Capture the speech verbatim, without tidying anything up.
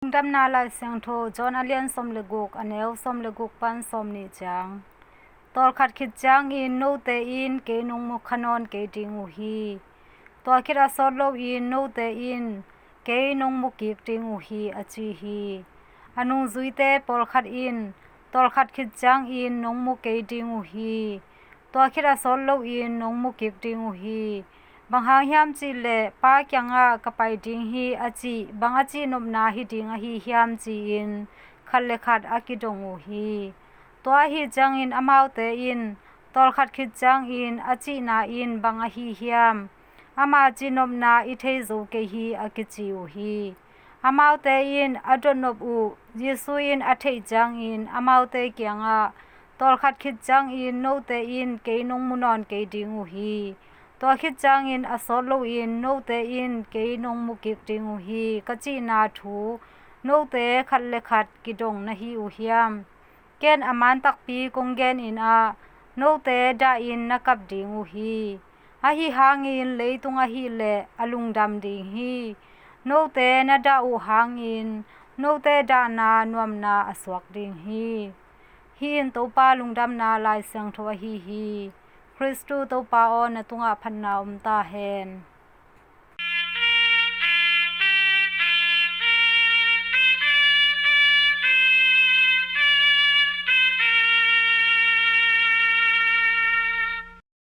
Lungdamna Lai Siangtho, John a lian sawm le guk, a neu sawm le guk pan sawm nih ciang. Tawlkhat khit ciangin note in kei nong mu kha nawn kei ding uh hi. Tua khit a sawt loin note in kei nong mu kik ding uh hi, a ci hi. A nungzuite pawlkhat in, tawlkhat khit ciangin nong mu kei ding uh hi. Tua khit a sawt loin nong mu kik ding uh hi. Bang hang hiam cihleh, Pa kiangah ka pai ding hi, a cih, bang a cihnopna hi ding ahi hiam, ci-in khat le khat a kidong uh hi. Tua ahi ciangin amaute in, tawlkhat khit ciangin a cihna in bang ahi hiam? Ama cihnopna i thei zo kei hi, a kici uh hi. Amaute in a dotnop uh Jesu in a theih ciangin amaute kiangah, tawlkhat khit ciangin note in kei nong mu nawn kei ding uh hi. Tua khit ciangin a sawt loin note in kei nong mu kik ding uh hi, ka cihna thu note khat le khat kidong na hi uh hiam? Ken a man takpi kong genin ah, note dahin na kap ding uh hi. Ahi hangin leitung ahileh a lungdam ding hi. Note na dah uh hangin note dahna nuamna a suak ding hi. Hih in Topa lungdamna Lai Siangtho ahi hi. Khristu Topa aw, na tungah phatna om ta hen.